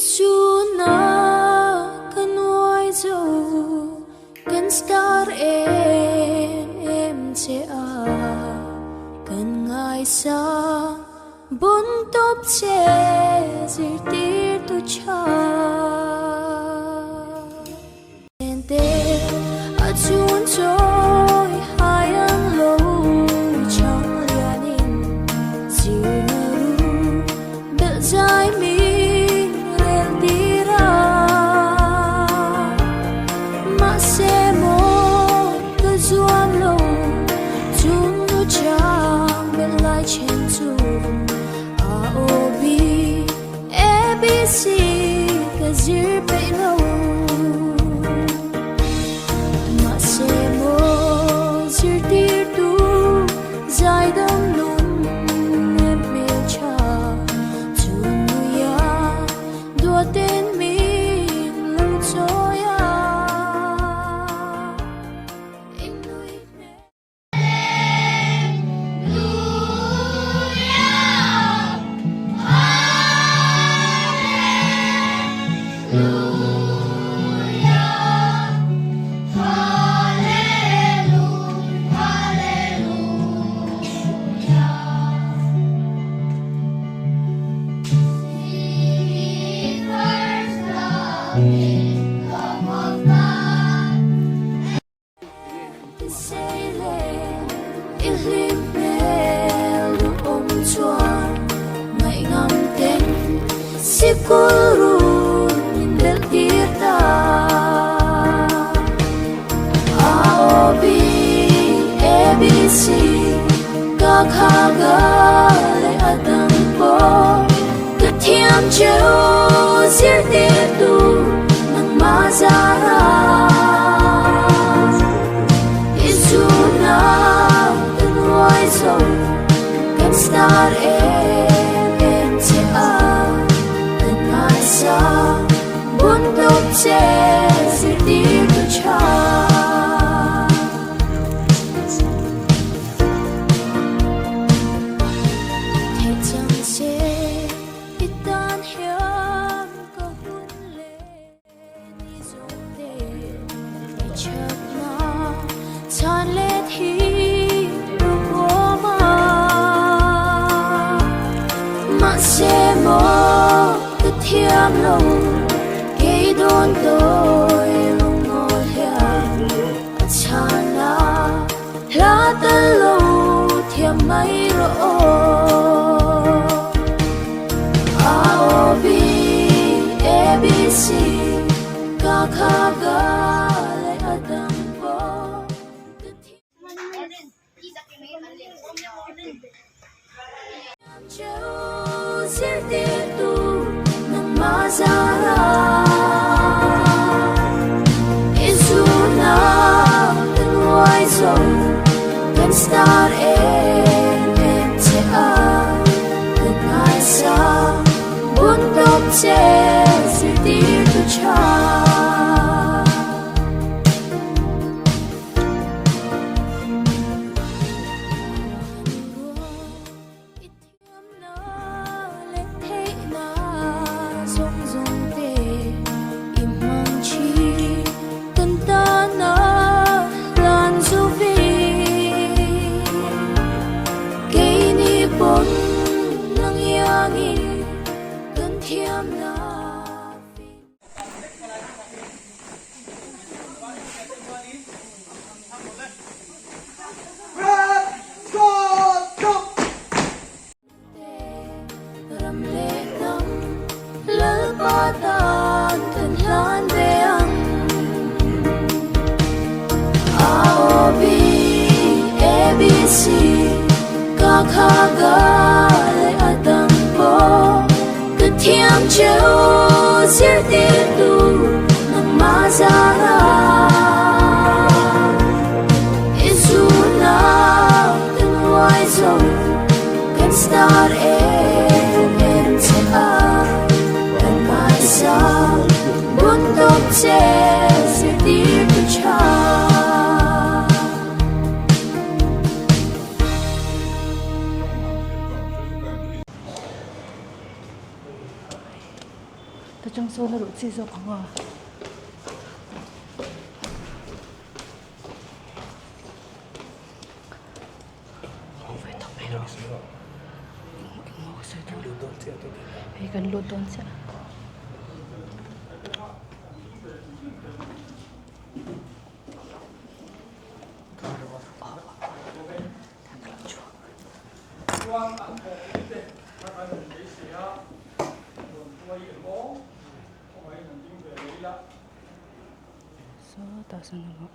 Isuna kan uai zo kan star em em che a kan ngaisang bun tawp che zirtirtu tha. Te a chun chawi hai ang lo chang lianin zirna ru belh zai min rel tir a. Mahse maw ka zuam lo chung nu chang belh lai chen chu A O B A B C ka zir peih lo. Mahse maw zirtirtu zaidam nun em hmeltha chu nuia duaten min lo chawi a. Innuih hmel. Atang sawn a luh chi zawk ang a. Hei kan lut dawn chiah. Sawtah sawn a awm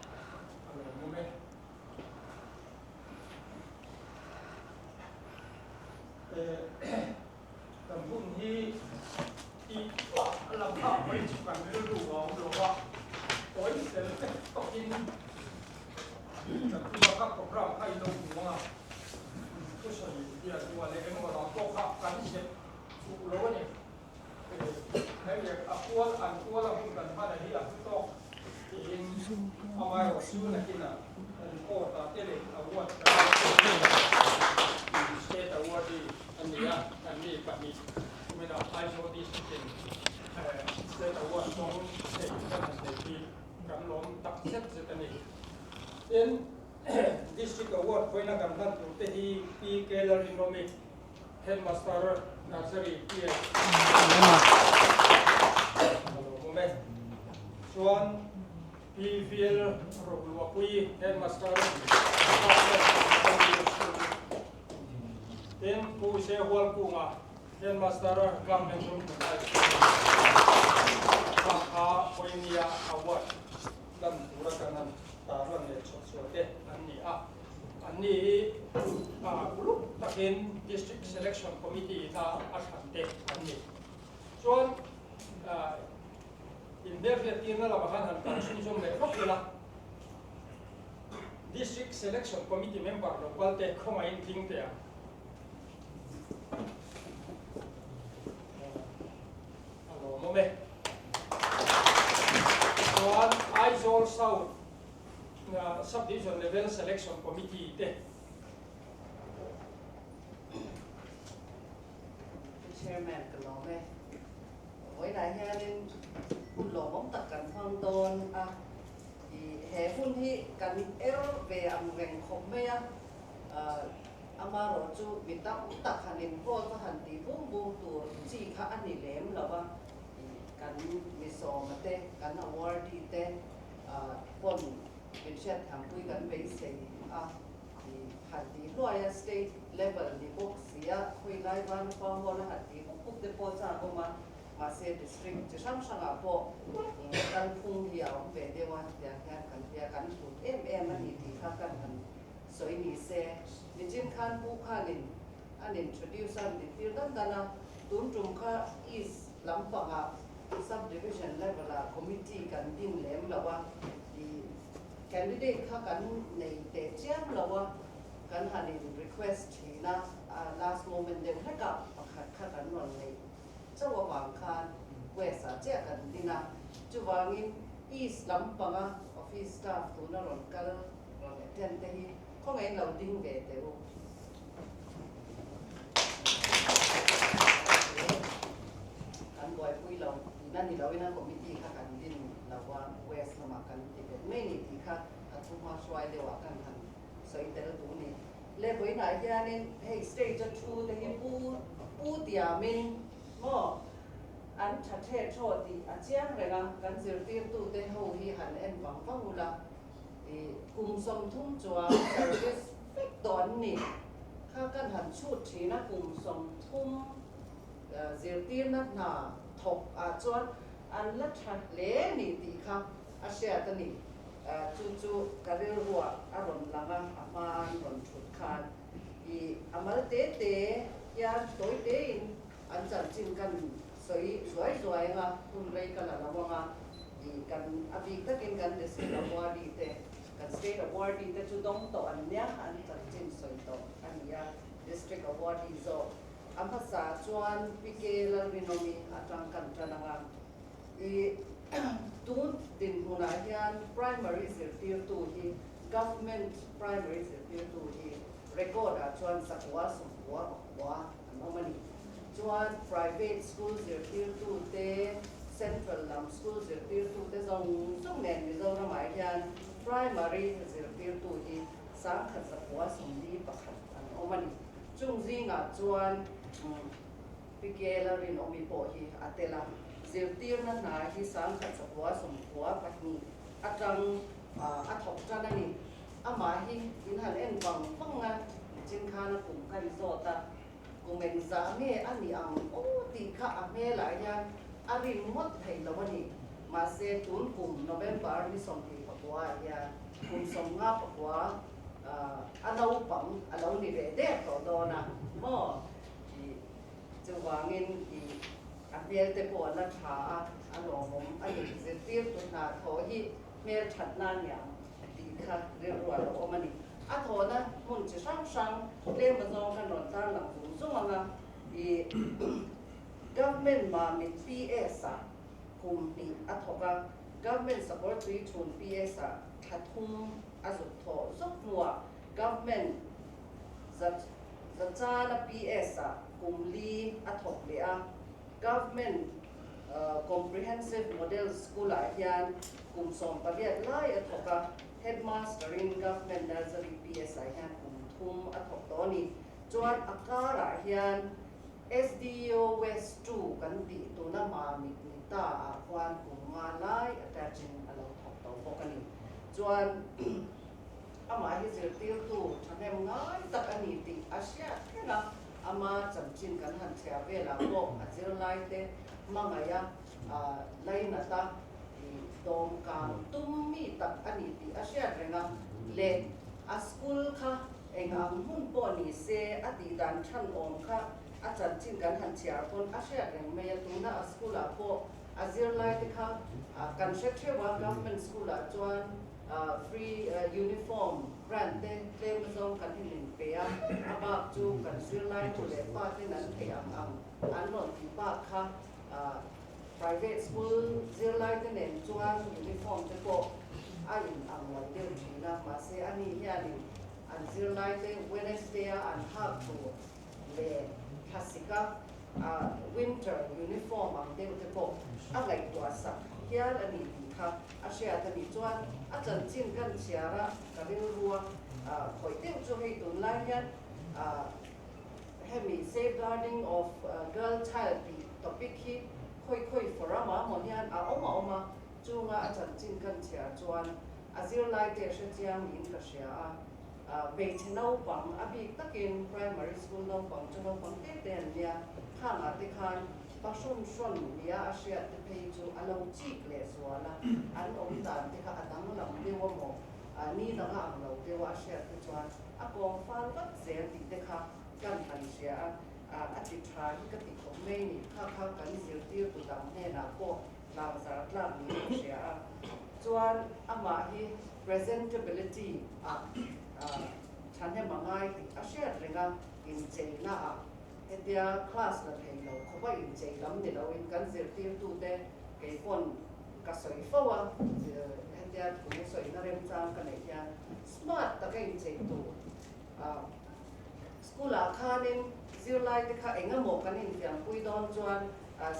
Chairman ka lawm e. Vawiinah hianin hun lawmawm tak kan hmang dawn a, i he hun hi kan er ve ang reng khawp mai a, amarawh chu mi tam tak han invote a han tih bum bum tur chi kha a ni lem lo a, i kan mi sawma te, kan awardee te pawn min hriatthiampui kan beisei a. Han tih hluai a, state level ni bawk si a, khawi lai van khua hall a han tih huk huk te pawh chak awm a, mahse district chi hrang hrangah pawh kalphung hi a awm ve deuh a, tiang hian kan tia kan hlut em em a ni tih kha kan han sawi ni se. Nichin khan pu khanin an introduce a, an dintir dan dan a, tun tum kha east lampangah sub division level ah committee kan din lem lo a, Candidate kha kan nei teh chiam lo a, kan han in request thin a, last moment deuh hlekah pakhat kha kan rawn neih chauh avang khan request ah chiah kan din a, chuvangin East lampanga office staff tuna rawn kal rawn attend te hi khawngaih in lo ding ve teh u. Kan buaipui lo tihna ni loin a committee kha kan din lo a, West lamah kan ti bet mai ni tih kha a thuhma hruai deuhah kan han sawi tel duh ni. Le vawiinah hianin hei stage a thu te hi pu pu tiamin maw an tha the thaw tih a chiang reng a, kan zirtirtute ho hi han en vang vang ula. Kum 30 chuan service vek tawh an ni. Kha kan han chhut thin a, kum 30 zirtirna hna thawk ah chuan an la tha hle ni tih kha a hriat a ni. Chu chu ka rilruah a rawn lang a, a hma an rawn thut khan i a mal te te hian tawi tein an chanchin kan sawi zuai zuai ang a, hun rei ka la lo ang a. I kan a bik takin kan district awardee te, kan state awardee te chu dawng tawh an nia, an chanchin sawi tawh a ni a, district awardee zawk a hmasa chuan Pi K Lalrinawmi atang kan tan ang a. I tun dinhmunah hian primary zirtirtu hi government primary zirtirtu hi record ah chuan 900 pakua an awm a ni. Chuan private school zirtirtu te. Central lam school zirtirtute zawng zawng nen Mizoramah hian Primary zirtirtu hi 1141 an awm a ni. Chung zingah chuan Pikela rinawmi pawh hi a tel a, zirtirna hna hi 1992 atang a thawk tan a ni. Amah hi in han en vang vang a, nichin khan a kum kha i zawt a, kum engzah nge a nih ang aw tih kha a hmelah hian a rin ngawt theih lo a ni. Mahse tun kum November ni 29 ah hian kum 59 a naupang a lo ni ve der tawh dawn a maw? Tih chuvangin i a hmel te pawh a la tha a, a lawmawm a ni. Zirtirtu hna thawh hi hmel that na niang tih kha rilru a lo awm a ni. A thawhna hmun chi hrang hrang tlem azawng kan rawn tarlang zung zung ang a, i Government Mamit PS ah kum hnih a thawk a, Government Sakawrtui Chhun PS ah thla thum a zuk thawh zawk hnuah Government Zat Zachana PS ah kum li a thawk leh a, Government Comprehensive Model School ah hian kum 18 lai a thawk a, Headmaster in Government Nursery PS ah hian kum thum a thawk tawh a ni. Chuan a karah hian SDO West 2 kan tih tuna Mamit ni ta ah khuan kum nga lai attaching a lo thawk tawh bawk a ni. Chuan Amah hi zirtirtu thahnem ngai tak a ni tih a hriat reng a, ama chanchin kan han chhiar velah pawh a zirlaite hmangaih a lainat a, dawmkang tum mi tak a ni tih a hriat reng a, leh a school kha eng ang hmun pawh ni se a tihdan than awm kha a chanchin kan han chhiar pawn a hriat reng mai a, tuna a school ah pawh a zirlaite kha kan hre theuh a, government school ah chuan Free uniform grant te tlem azawng kan in in pe a, a bak chu kan zirlai nu leh pa ten an theih ang ang an rawn tih bak kha private school zirlai te nen chuan uniform te pawh a in ang lo deuh thin a, mahse ani hianin an zirlai te Wednesday a an hak tur leh thlasika winter uniform ang deuh te pawh a ngaihtuah sak hial a ni tih kha a hriat a nih chuan a chanchin kan chhiar a, ka rilru a khawih deuh chu hei tunlai hian hemi safeguarding of girl child tih topic hi khawi khawi forum ah maw hian a awm a awm a, chunga a chanchin kan chhiar chuan a zirlai te hrechiang niin ka hria a. Hmeichhe naupang a bik takin primary school naupang chu naupang te te an nia, khangah te khan pa hrawn hrawn nia a hriat te phei chu a lo chik leh zual a, an awm dan te kha a danglam deuh a maw, ni danga ang lo deuh a a hriat te chuan a kawm fal vat zel tih te kha kan han hria a, a ti tha hi ka ti khawp mai ni, kha kha kan zirtirtu dang hnenah pawh tlangzar tlak niin ka hria a, chuan amah hi presentability ah thahnem a ngai tih a hriat reng a, incheina ah hetia class la thei lo khawp a inchei lam ni loin kan zirtirtute kei pawn ka sawi fo a, hetia thu sawina remchang ka neih hian smart taka inchei tur school ah khanin zirlaite kha engemaw kan infiampui dawn chuan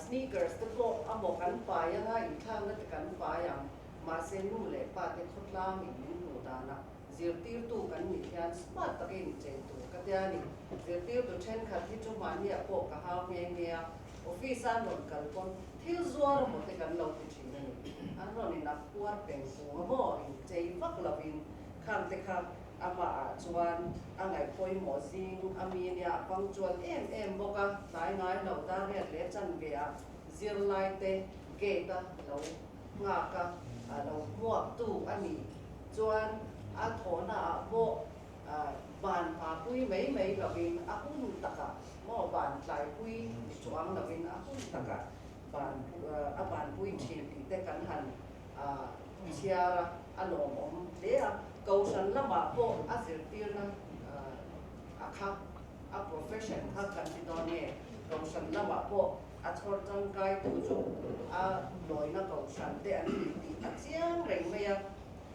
sneakers te pawh amaw kan pai anga inthlakna te kan pai ang. Mahse nu leh pa te khawtlang in min hmuh danah zirtirtu kan nih hian smart taka inchei tur ka tia a ni. Zirtirtu thenkhat hi chu mahniah pawh ka hau nghe nghe a, office a an rawn kal pawn thil zuar amaw te kan lo ti thin a ni. An rawn in-up puar peng kung amaw inchei vak lovin khang te kha amah ah chuan a ngaih pawimawh zing a mi nia a punctual em em bawk a, tlai ngai lo dariat leh chanve ah zirlai te gate a lo nghak a, a lo hmuaktu a nih chuan a thawhnaah pawh ban hmapui mai mai lovin a hun takah maw ban tlaipui ni chuang lovin a hun takah ban a banpui thin tih te kan han chhiar a, a lawmawm hle a. Kohhran lamah pawh a zirtirna a kha a profession kha kan ti dawn nge Kohhran lamah pawh A chhawr tangkaitu chu a lawina kohhran te an ni tih a chiang reng mai a.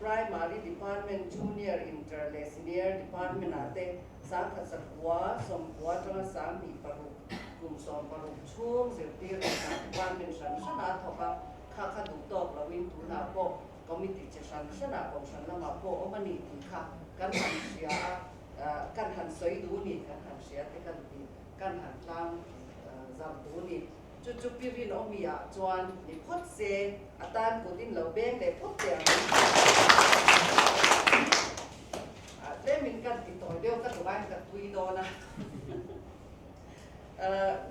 Primary Department, Junior, Inter leh Senior Department ah te 1969 atanga 2006 kum 16 chhung zirtir hna department hran hrana a thawk a, kha kha duh tawk loin tunah pawh committee chi hran hranah kohhran lamah pawh awm a ni tih kha kan han hria a, kan han sawi duh ni, kan han hria te kan ti, kan han tlang zar duh ni. Chu chu pi Rinawmi ah chuan ni phawt se, a tan kut in lo beng leh phawt teh ang. Tlemin kan ti tawi deuh ka duh aiin ka tui dawn a.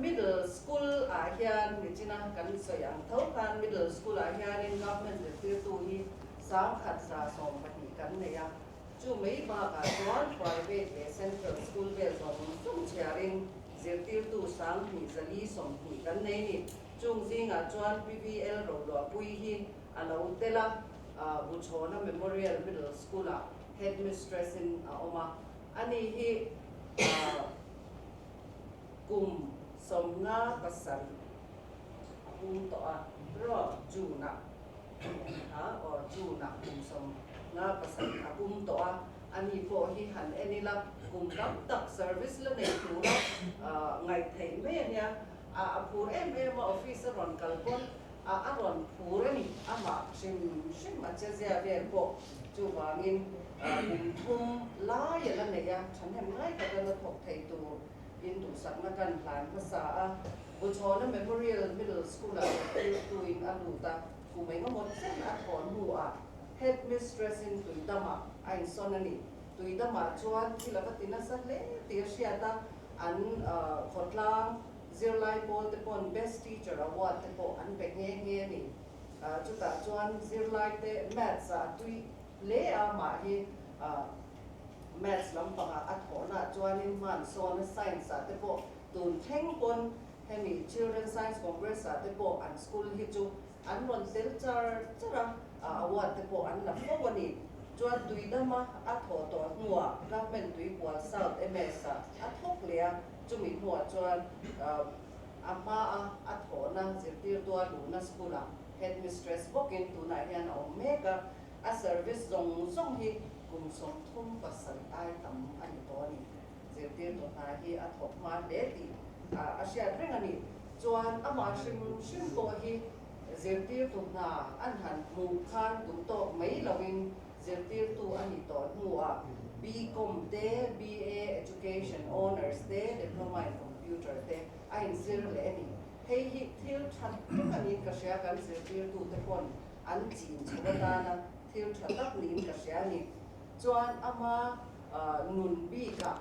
Middle school ah hian nichina kan sawi ang tho khan middle school ah hianin government zirtirtu hi 1112 kan nei a. Chu mai bakah chuan private leh central school vel zawng zawng chhiarin zirtirtu 2420 kan nei ni. Chung zingah chuan PVL Roluahpui hi a lo tel a, Buchhawna Memorial Middle School-ah headmistress-in a awm a. Ani hi kum 57 a pum tawh a, rawh June-ah a aw June-ah kum 57 a pum tawh a, ani pawh hi han en ila kum tam tak service la nei tura ngaih theih mai a nia, a phur em em a, office a rawn kal pawn a rawn phur a ni, amah hrim hrim a che zia vel pawh chuvangin kum thum lai a la nei a, thahnem ngai taka la thawk thei tur in duhsakna kan hlan hmasa a, Buchhawna Memorial Middle School-ah zirtirtuin a lut a, kum engemaw chen a thawh hnuah Headmistress-in Tuidamah a insawn a ni. Tuidamah chuan thil a va ti nasa hle tih a hriat a, an khawtlang Zirlai pawl te pawn Best Teacher Award te pawh an pe nghe nghe a ni. Chutah chuan zirlai te Maths ah a tui hle a, mah hi Maths lampangah a thawhnaah chuanin hman sawn a, Science ah te pawh tun thleng pawn hemi Children Science Congress ah te pawh an school hi chu an rawn tel char char a, award te pawh an la fo a ni. Chuan Tuidama a thawh tawh hnuah Government Tuipual South MS ah a thawk leh a, Chumi hnuah chuan a hmaa a thawhna zirtirtua luhna school-ah headmistress bawkin tunah hian a awm mek a, a service zawng zawng hi kum 37 ai tam a ni tawh a ni. Zirtirtu hna hi a thawk hma hle tih a hriat reng a ni. Chuan amah hrim hrim pawh hi zirtirtu hna an han hmuh khan duh tawk mai loin Zirtirtu a nih tawh hnuah BCom te, BA Education Honours te, Diploma in Computer te a inzir leh a ni. Hei hi thil tha tak a niin ka hria, kan zirtirtute pawn an chin chho atana thil tha tak niin ka hria a ni. Chuan ama nun bikah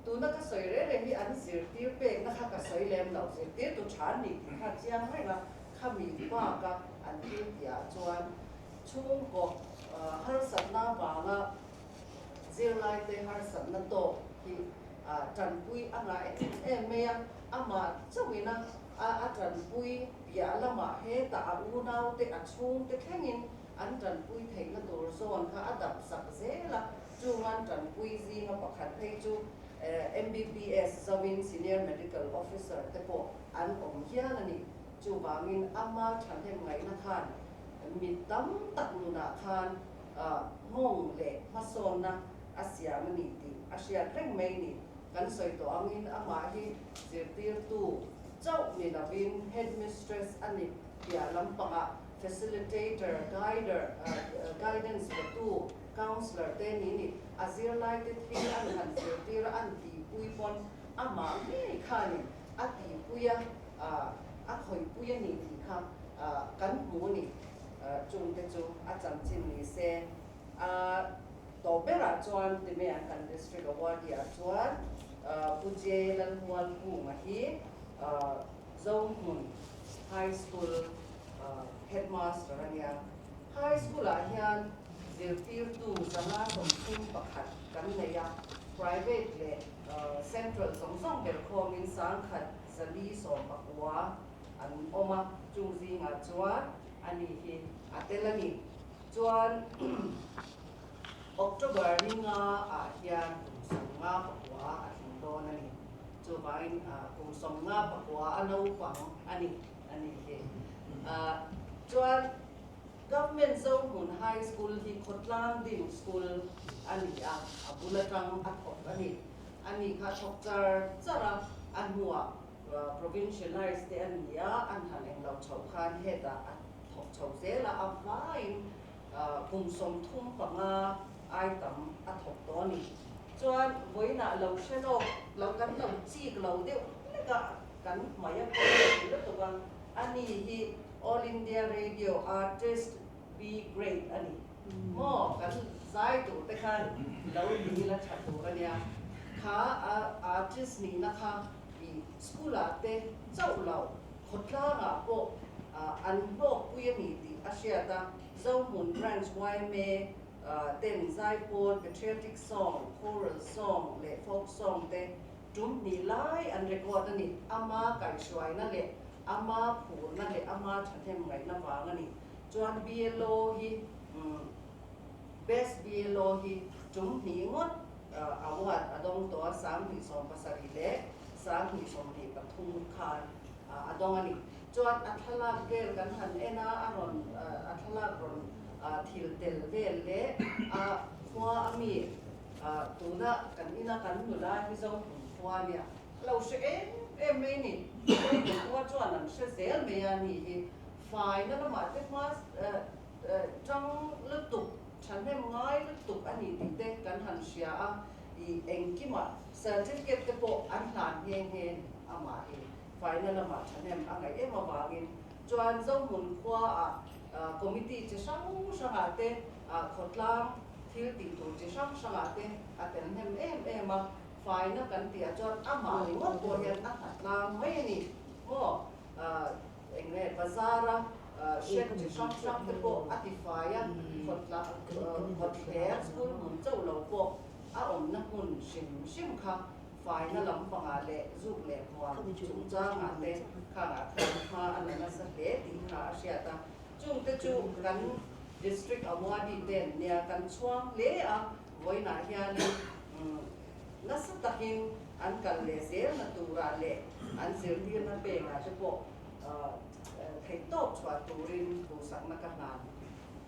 tuna ka sawi reng reng hi an zirtir pekna kha ka sawi lem lo, zirtirtu tha an nih tih kha a chiang reng a, khami baka an thil tihah chuan Chhungkaw harsatna avanga zirlaite harsatna tawk hi tanpui a ngah em em mai a, amah chauhin a a tanpui piah lamah hetah a unaute a chhungte thlengin an tanpui theihna tur zawn kha a dap sak zel a, chung an tanpui zinga pakhat phei chu MBBS zoin Senior Medical Officer te pawh an awm hial a ni. Chuvangin ama thahnem ngaihna khan Mi tam tak nunah khan nghawng leh hmasawnna a siam a ni tih a hriat reng mai ni. Kan sawi tawh angin amah hi zirtirtu chauh ni lovin headmistress a ni piah lampangah facilitator, guider, guidance petu, counsellor te ni ni. A zirlaite thil an han zirtir a, an tihpui pawn amah ngei khanin a tihpui a, a khawihpui a ni tih kha kan hmu a ni. Chungte chu a chanchin ni se. A tawp berah chuan Timea kan District Awardee-ah chuan Pu J. Lalmualkunga hi Zohmun High School Headmaster a nia. High School-ah hian zirtirtu 131 kan nei a, private leh Central zawng zawng ber khawmin 1119 an awm a, chung zingah chuan ani hi a tel a ni. Chuan October ni nga ah hian kum 59 a tling dawn a ni. Chuvangin kum 59 a naupang a ni a ni hi. Chuan Government Zohmun High School hi khawtlang din school a ni a, a bul atang a thawk a ni. Ani kha thawk char char a, a hnuah. Provincialize te an ni a, an han englo chhoh khan hetah a thawk chho zel a, a vaiin kum 35 ai tam a thawk tawh a ni. Chuan vawiinah lo hre lawk lo kan lo chik lo deuh hlek a, kan hmai a pawi lo ti lutuk a, ani hi All India Radio Artist B Grade a ni maw? Kan zai tur te khan lo dil a tha tur a nia. Kha a artist nihna kha i school ah te chauh lo khawtlang ah pawh an hlawkpui a ni tih a hriat a, Zohmun Branch yma ten zaipawl patriotic song, choral song leh folk song te tum hnih lai an record a ni. Ama kaihhruaina leh ama phurna leh ama thahnem ngaihna vang a ni. Chuan BLO hi Best BLO hi tum hnih ngawt award a dawng tawh a, 2017 leh 2023 khan a dawng a ni. Chuan a thlalak vel kan han en a, a rawn a thlalak rawn thil tel vel leh a khua a mi tuna kan ina kan nula hi Zohmun khua a nia, a lo hre em em mai a ni. Zohmun khua chuan an hre zel mai a ni hi. Faina lamah te hma tang lutuk, thahnem ngai lutuk a ni tih te kan han hria a, i engkimah certificate te pawh an hlan nghe nghe amah hi faina lamah thahnem a ngaih em avangin chuan Zohmun khuaah committee chi hrang hrangah te khawtlang thil tih tur chi hrang hrangah te a tel hnem em em a, faina kan tihah chuan amah ringawt pawh hian a hlatlang mai a ni maw. Eng nge bazar-a shed chi hrang hrang te pawh a ti fai a, khawthler school hmun chauh lo pawh a awmna hmun hrim hrim kha faina lampangah leh zuk leh hmuam chungchangah te khangah khan hma a la nasa hle tih kha a hriat a. Chungte chu kan District Awardee ten nia kan chhuang hle a, vawiinah hianin Nasa takin an kal leh zelna turah leh an zirtirna pengah te pawh theihtawp chhuah turin duhsakna ka hlan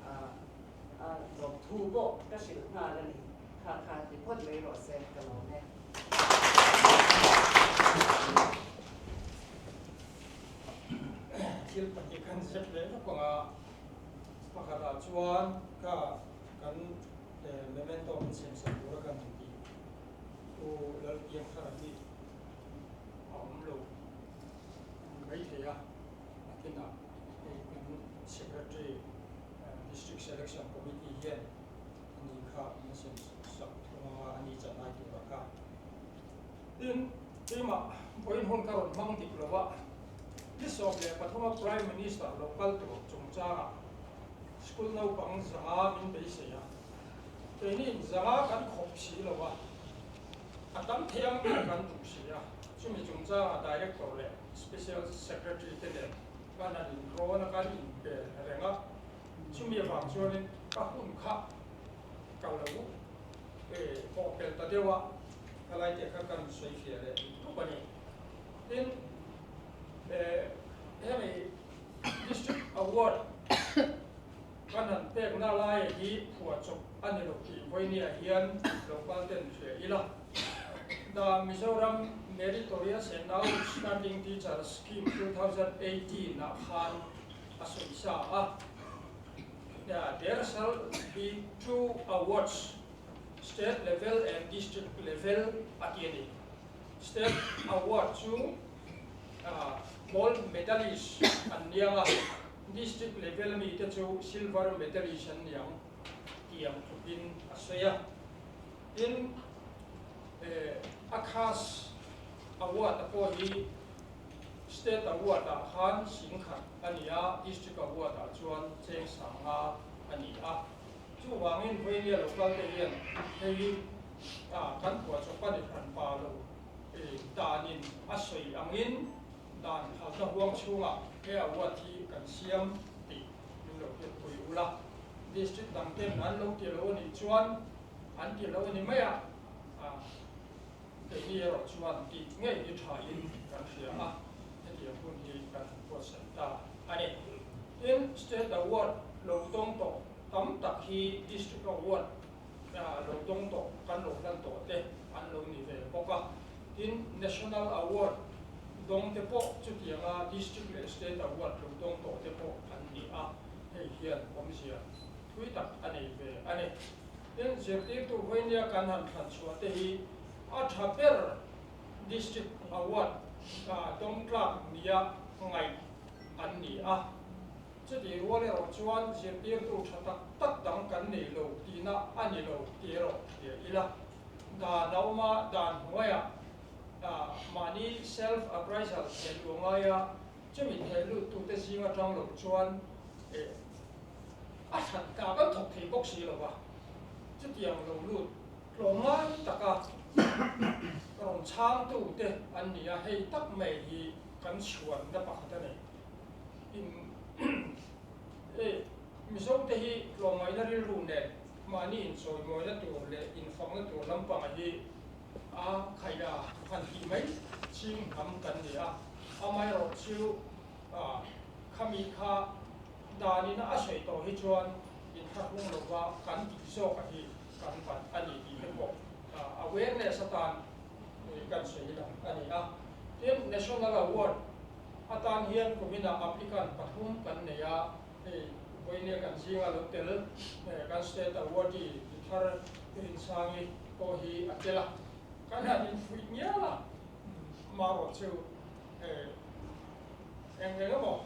a, lawmthu pawh ka hrilh nghal a ni. Kha kha ti phawt mai rawh se, ka lawm e. Thil pahnih kan zep leh lawk ang a, pakhatah chuan ka kan Memento min siamsak tura kan han tih Pu Lalpiangthara hi a awm lo mai thei a, nakinah hei kan Secretary District Selection Committee hian ani kha min siamsak thung anga ani chan lai tura kha. Tin, keimah vawiin hun ka rawn hmang dik lo a, ni 13 a Prime Minister lo kal tur chungchangah School naupang 500 min beisei a, keini 500 kan khawp si lo a, a tam thei ang ber kan duh si a, chumi chungchangah Director leh Special Secretary te nen kan han inrawn a, kan inpe reng a, chumi avang chuanin ka hun kha ka lo pawh pel ta deuh a, helai te kha kan sawi fiah leh lutuk a ni. Tin, hemi District Award kan han pekna lai hi phuahchawp a ni lo tih vawinia hian local ten hria ila. The Mizoram Meritorious and Outstanding Teacher Scheme 2018 ah khan a sawi sa a, There shall be two awards, State level and District level a ti a ni. State Award chu Gold Medalist an niang a, District level ami te chu Silver Medalist an niang tih ang tlukin a sawi a. Tin, Akhas Award a pawh hi State Award ah khan 10,000 a ni a, District Award ah chuan cheng 5000 a ni a. Chuvangin Vainia local te hian hei kan phuahchawp a ni hran pa lo danin a sawi angin dan phalna huang chhungah he award hi kan siam tih min lo hriatpui ula. District dang ten an lo ti lo a nih chuan an ti lo a ni mai a, keini erawh chuan tih ngei hi tha in kan hria a, hetiang hun hi kan han buatsaih ta a ni. Tin, State Award lo dawng tawh tam tak hi District Award lo dawng tawh kan lo hlan tawh te an lo ni ve bawk a. Tin, National Award dawng te pawh chutianga District leh State Award lo dawng tawh te pawh an ni a, hei hian awmzia thui tak a nei ve a ni. Tin, zirtirtu vawinia kan han thlan chhuah te hi a tha ber District Award dawng tlak nia ngaih an ni a. Chutih rual erawh chuan zirtirtu tha tak tak dang kan nei lo tihna a ni lo tih erawh hria ila. Dan a awm a, dan hnuaiah mahni self appraisal theh luh ngaia chumi theh luttute zing atang lo chuan a hran ta kan thawk thei bawk si lo va. Chutiang lo lut tlawmngai taka rawn chhangtute an ni a, hei tak mai hi kan chhuanna pakhat a ni. In Mizote hi tlawmngaihna rilru nen mahni inchawimawina tur leh infakna tur lampang hi a khaih a, han tih mai ching hnam kan ni a. Amaherawhchu khami kha danin a sawi tawh hi chuan inthlahrung lova kan tih zawk a hi kan bat a ni tih te pawh awareness atan kan sawi lang a ni a. Tin, National Award atan hian kuminah applicant pathum kan nei a, hei vawinia kan zinga lo tel kan State Awardee ni thar Rinsangi pawh hi a tel a, kan han infuih ngial a, marawh chu eng eng emaw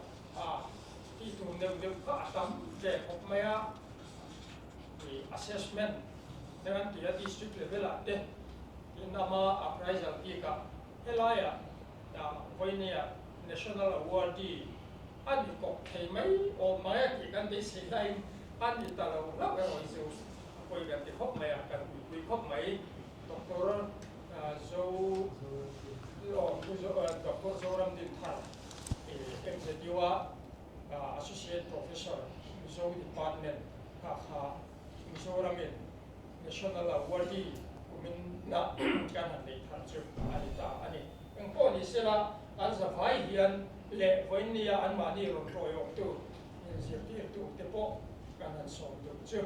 tih tur deuh deuh kha a tam ve khawp mai a, assessment te kan ti a district level ah te tin ama appraisal bikah helaiah vawinia National Awardee a ni kawp thei mai awm mai a tih kan beisei laiin a ni ta lo hlauh erawh hi chu a pawi kan ti khawp mai a, kan puipui khawp mai. Doctor Zo Doctor Zoram Dinthar MZU a Associate Professor Mizo Department kha kha Mizoramin National Awardee kumin ah kan han nei thar chu a ni ta a ni. Engpawh ni sela an zavai hian leh vawiinnia anmahni rawn tawiawmtu inzirtirtu te pawh kan han sawm duh chu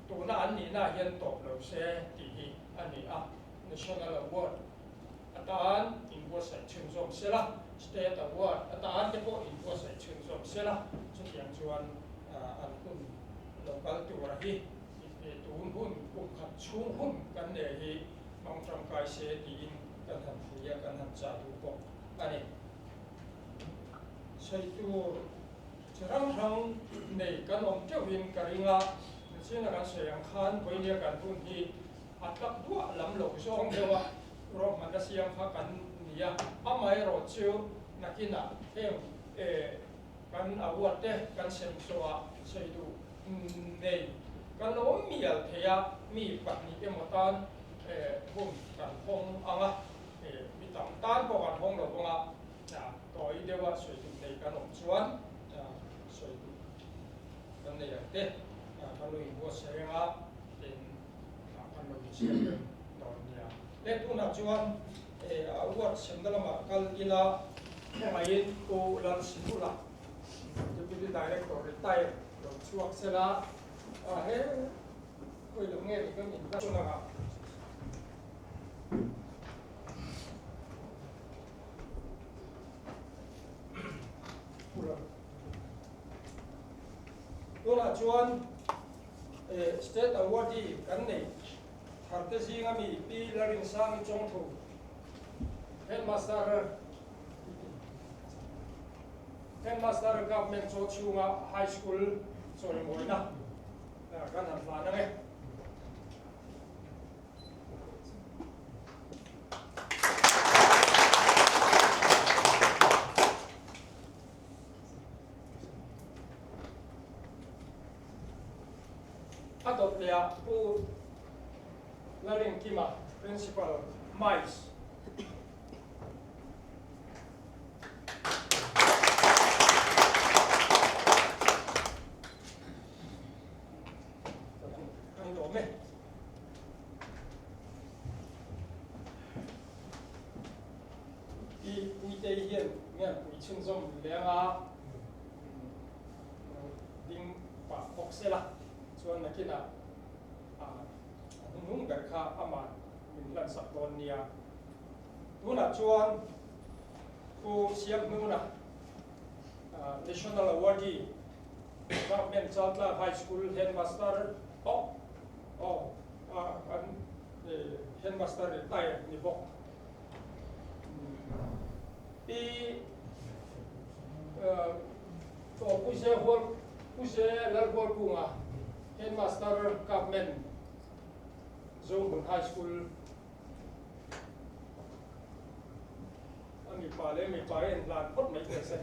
tuna an nihna hian tawp lo se tih hi a ni a. National Award atan inbuatsaih chhunzawm sela, State Award atan te pawh inbuatsaih chhunzawm sela, chutiang chuan an hun lo kal tura hi tun hun kum khat chhung hun kan nei hi hmang tangkai se tiin kan han hrui a, kan han chah duh bawk a ni. Sawi tur chi hrang hrang nei kan awm teuhin ka ring a, nichina kan sawi ang khan vawinia kan hun hi a tlak duah lam lo zawng deuh a, ruahmanna siam kha kan ni a, amaherawhchu nakinah heng kan award te kan sem zawhah sawi duh nei kan lo awm mial thei a, mi pahnih emaw tan hun kan hawng ang a, mi tam tan pawh kan hawng lo vang a, tawi deuha sawi duh nei kan awm chuan sawi duh kan nei ang te kan lo inbuatsaih ang a, tin kan lo insiam reng dawn nia. Le tunah chuan award semna lamah kal ila khawngaihin Pu Lalsimula Deputy Director retired lo chhuak sela he khawi lo nge ni kan inhlat chu nangah. Tunah chuan State Awardee kan nei thar te zinga mi Pi Larinsangi Chawngthu Headmaster Headmaster Government chaw chhunga High School chawimawina kan han hlan ang e. A dawt leh ah Pu Lalengkima, Principal, Mais. Kan lawm e. I Puitei hian nge pui chhunzawm leng a ding pah bawk sela chuan nakinah a hnung ber kha amah min hlansak dawn nia. Tunah chuan. Pu Siamhnuna, National Awardee, Government Chaltlang High School Headmaster bawk, aw kan Headmaster retired ni bawk. Pi Pu Ze Hual Pu Ze Lalhualkunga, Headmaster Government Zohmun High School. A mipa leh mipa hi an hlan phawt mai teh se.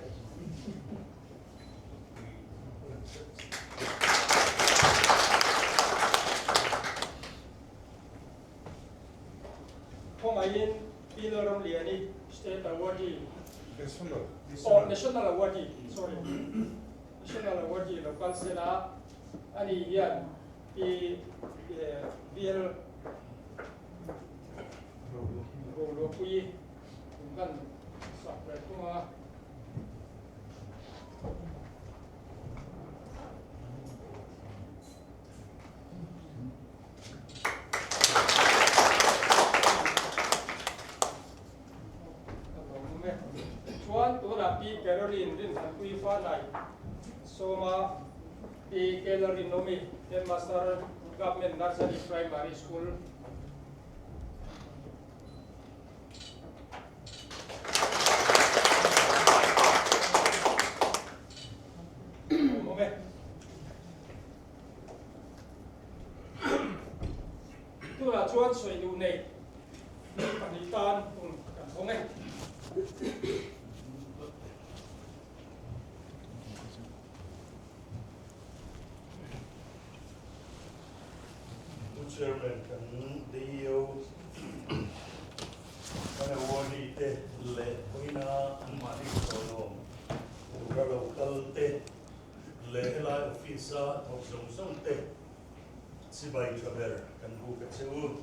Khawngaihin Pi Lalramliani State Awardee National Oh, National Awardee, sorry. National Awardee lo kal sela ani hian Pi BL Roluapuii inhlan sak ve thung a. Chuan tunah Pi Caroline Rinhlanpuii Fanai Sawma Pi Kellerin Nomi, Headmaster, Government Nursery Primary School. Awm e. Tunah chuan sawi duh nei mi pahnih tan hun kan hawng e. Pu Chairman, kan DEO kan awardee te leh vawiina anmahni chawlawm tura lo kal te leh helai office a thawk zawng zawng te chibai tha ber kan buk a che u.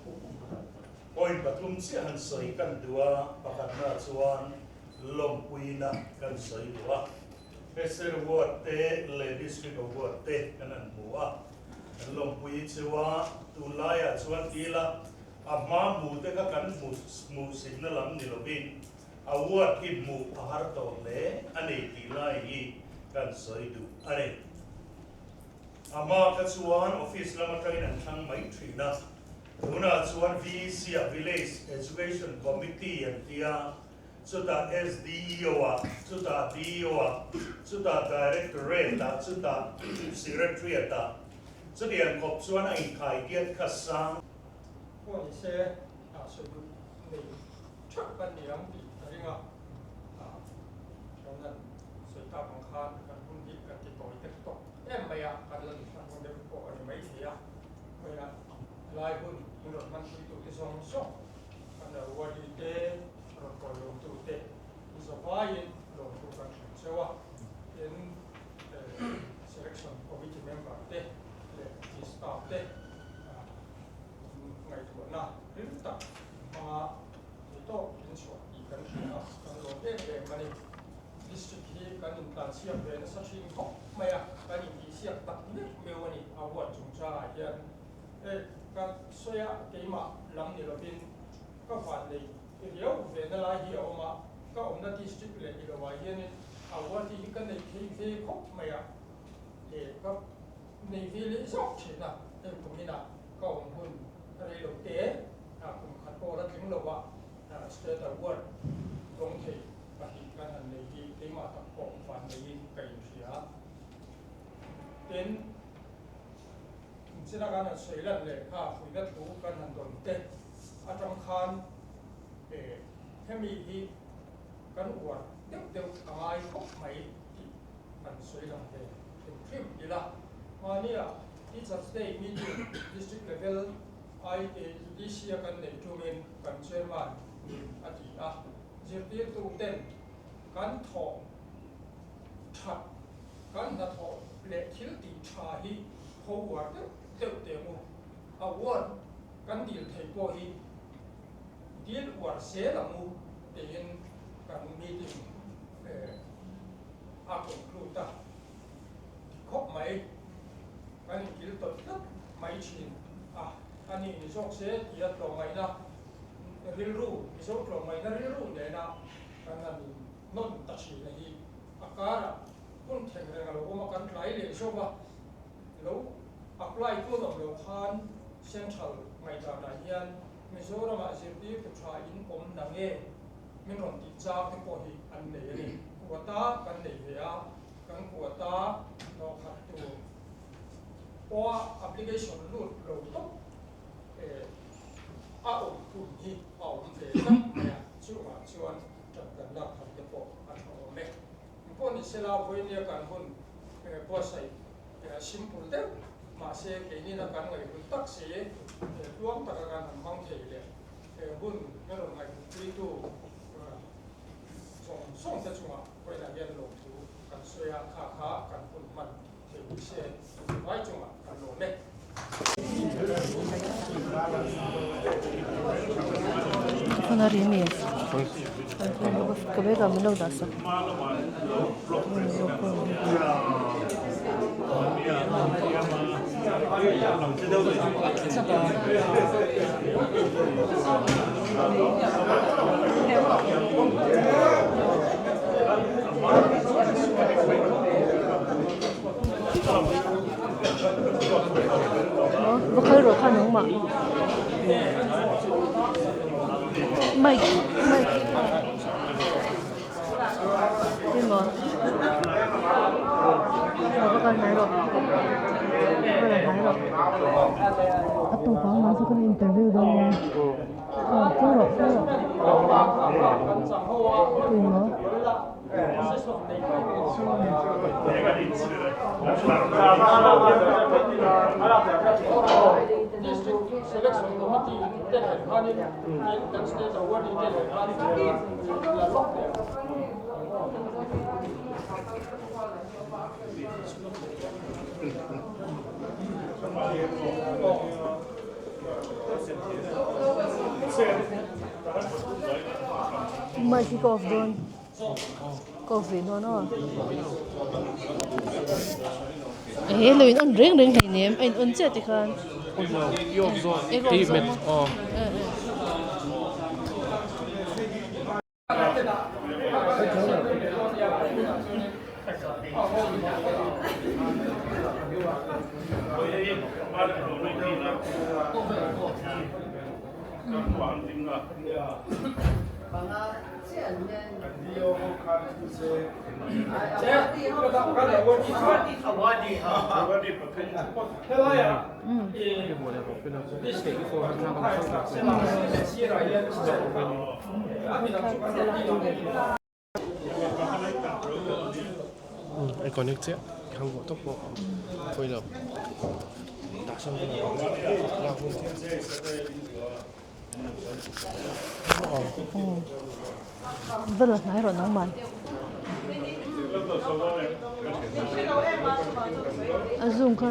Point pathum chiah han sawi kan duh a, pakhatna chuan lawmpuina kan sawi duh a. State Award te leh District Award te kan han hmu a, kan lawmpui cheu a, tunlaiah chuan ila a hma hmu te kha kan hmu hmuh sitna lam ni lovin award hi hmuh a har tawh hle a ni tih lai hi kan sawi duh a ni. A hma kha chuan office lam atangin an thlang mai thin a, tunah chuan VEC ah Village Education Committee an ti a, Chutah SDEO-ah, chutah DEO-ah, chutah Directorate-ah, chutah Secretariat-ah. Chutiang khawp chuan a inkhai diat kha sang. Pawh ni se, sawi duh nei theuh kan ni ang tih ka ring a, chuan an sawi tak ang khan kan hun hi kan ti tawi tek tawk em mai a, kan la inthlan hun deuh pawh a ni mai thei a, khawiah lai hun min rawn hmanpui tute zawng zawng kan lo uali te, rawn kawiawmtu te zavaiin lawmtu kan hrilh cheu a, tin selection committee member te leh chi staff te ngaihtuahna ril tak hmanga theitawp in chhuah tih kan hria a, kan lawm em em a ni. District hi kan intlansiak ve nasa thin khawp mai a, kan intihsiak tak meuh meuh a ni a huat chungchangah hian. Hei ka sawi a, keimah lam ni lovin ka van nei riau ve na lai hi a awm a, ka awmna district leh ilo ah hianin award hi ka nei thei ve khawp mai a, leh ka nei ve leh zawk thin a, hei kumin ah ka awm hun rei lo te kum khat pawh la tling lo a state award dawng thei pahnih kan han nei hi keimah tak pawh van neiin ka inhria. Tin. China kan han sawi lan leh kha fuihna thu kan han dawn te atang khan hemi hi kan uar deuh deuh a ngai khawp mai tih kan sawi lang ve hrim hrim ila. Mahnia Teachers Day meeting District Level IADC a kan neih tumin kan Chairman in a ti a, zirtirtu ten kan thawh that Kan hnathawh leh thil tih tha hi pho uar deuh deuh teh ang u. Award kan dil theih pawh hi dil uar zel ang u tiin kan meeting a conclude a. Dik khawp mai, kan inkil tawlh tlat mai thin a, a ni ni zawk se tia tlawmngaihna rilru, Mizo tlawmngaihna rilru nena kan han in. nawn ta thin a hi a karah hun thleng reng a lo awm a, kan tlai leh zawk a, lo apply tu an awm lo khan Central ngaihdanah hian Mizoramah zirtirtu tha in awm na nge min rawn tih chang te pawh hi an nei a ni. Quota kan nei ve a, kan quota hlawh khat tur pawha application lut lo tawp a awm hun hi a awm ve tlat mai a, chuvang chuan ṭan kan lak tham te pawh a ṭha awm e. Engpawh ni sela vawinia kan hun buatsaih simple deuh mahse keinina kan ngaihhlut tak si tluang taka kan han hmang thei leh hun min rawn ngaihhlutpuitu zawng zawng te chungah vawiinah hian lawmthu kan sawi a, kha kha kan hun hman thei ni se vai chungah kan lawm e. Va kal rawh kha nangmah mic mic emaw va kal hnai rawh va la hnai rawh a tawp ang mahse kan interview dawn nia aw kal rawh kal rawh emaw. Mic hi ka off dawn. Ka off rih dawn aw. Ehe lo in on reng reng hleinem a in on chiah tikhan. I off zawk i met aw. I connect chiah khang pawh tawp pawh pawi lo dah sawn hun a lak hun Va la hnai rawh nangman a zoom kha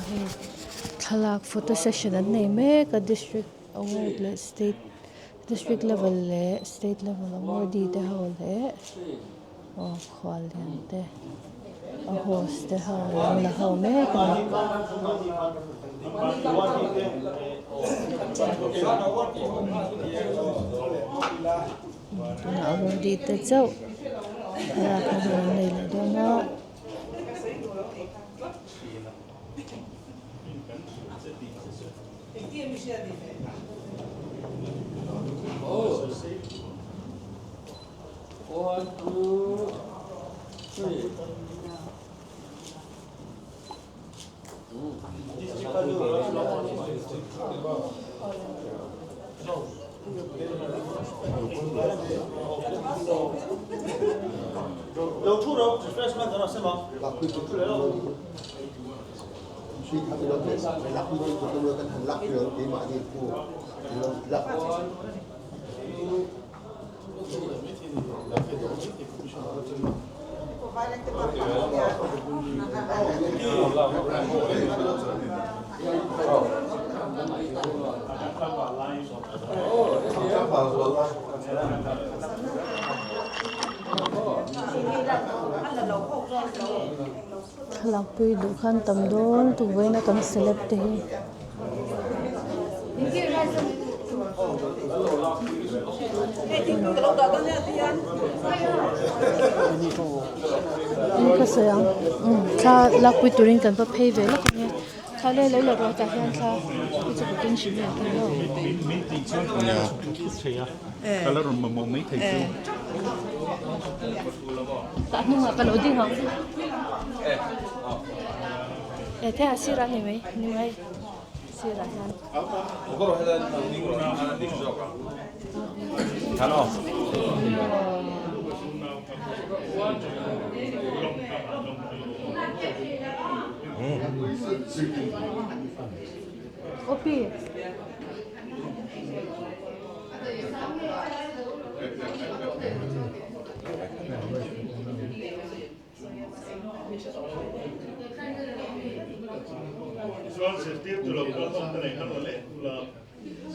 Hei thlalak photo session an nei mek a district award leh state district level leh state level awardee te ho leh aw khuallian te a host te ho an la ho mek a ni. Tunah awardee te chauh thlalak na hun an nei leh dawn a. Thlalak pui duh khan tam dawn lutuk vawiin a kan celeb te hi. Ka sawi ang thla lakpui turin kan va phei ve lawk ang e thla le lo la rawh tah hian thla hi chu ka keng hrim em thei lo. Tah hnungah ka lo ding ang e thei a sirah ni mai ni mai sirah hian. Opi. Chuan zirtirtu lo kal ho te nei han la leh tula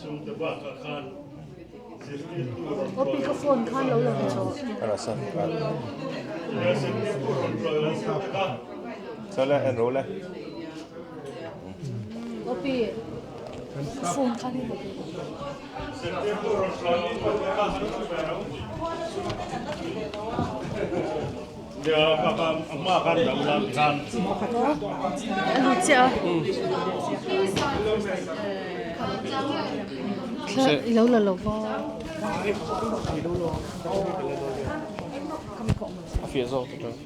chungte bakah khan zirtirtu rawn Opi ka phone khan lo la chaw. Zirtirtu rawn tlawih lo te kha. Chale en ro le. Opi ka phone khan hi. Zirtirtu rawn tlawih lo te kha. A chiah a thla i lo la lo va. A fiah zawk ta tawh.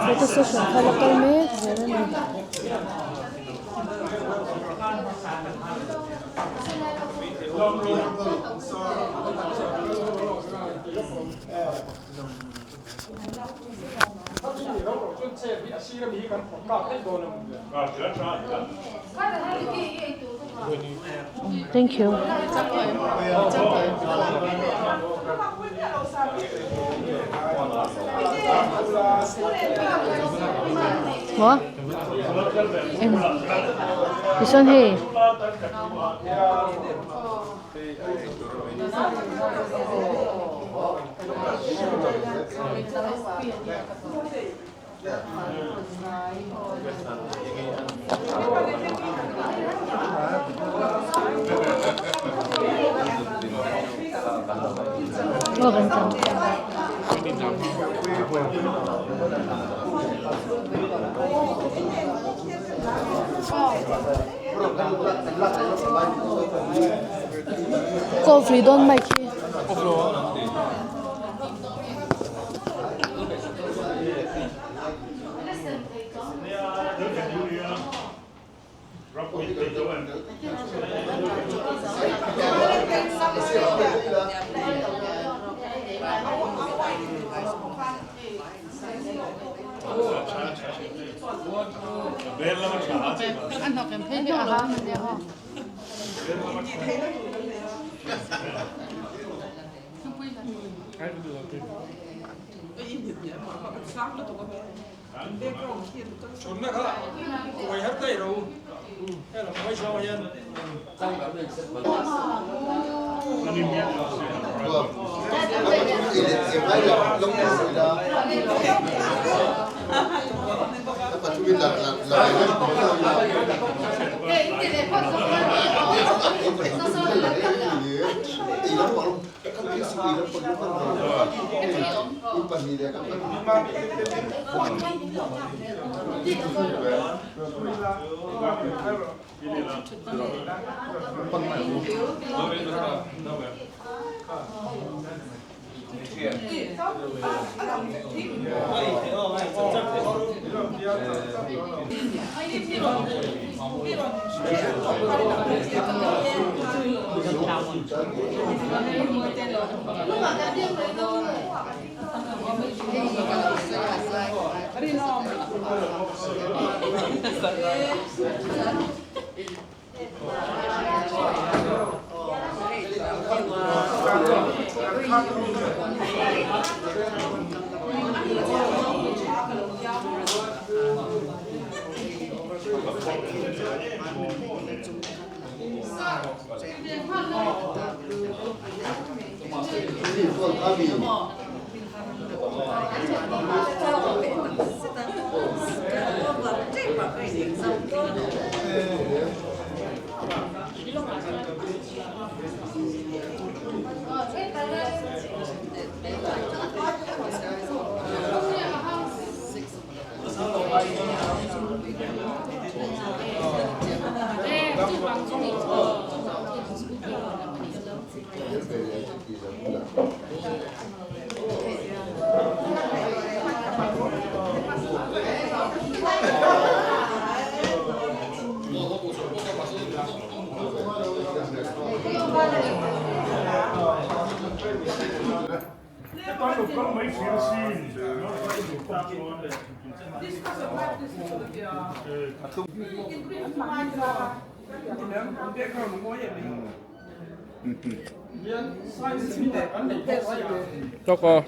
Photo session kha la kal mek zel a ni. Thank you. Maw? Eng tichuan hei Aw kan tlan. Coffee dawn mic hi. Lawk aw.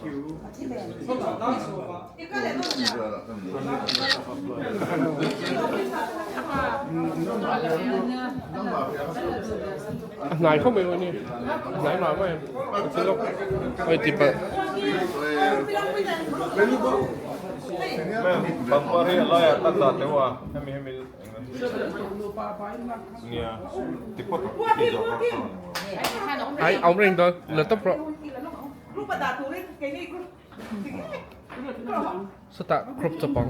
A hnai khawp mai ni. A hnai mah mah em. A ti lawk. Oi ti palh. Pangpar hi a laiah tak dah teuh a, hemi hemi nia ti phawt ti zawh kha kha. Ai awm reng dawn la tawp rawh. Sawtah crop chawp ang.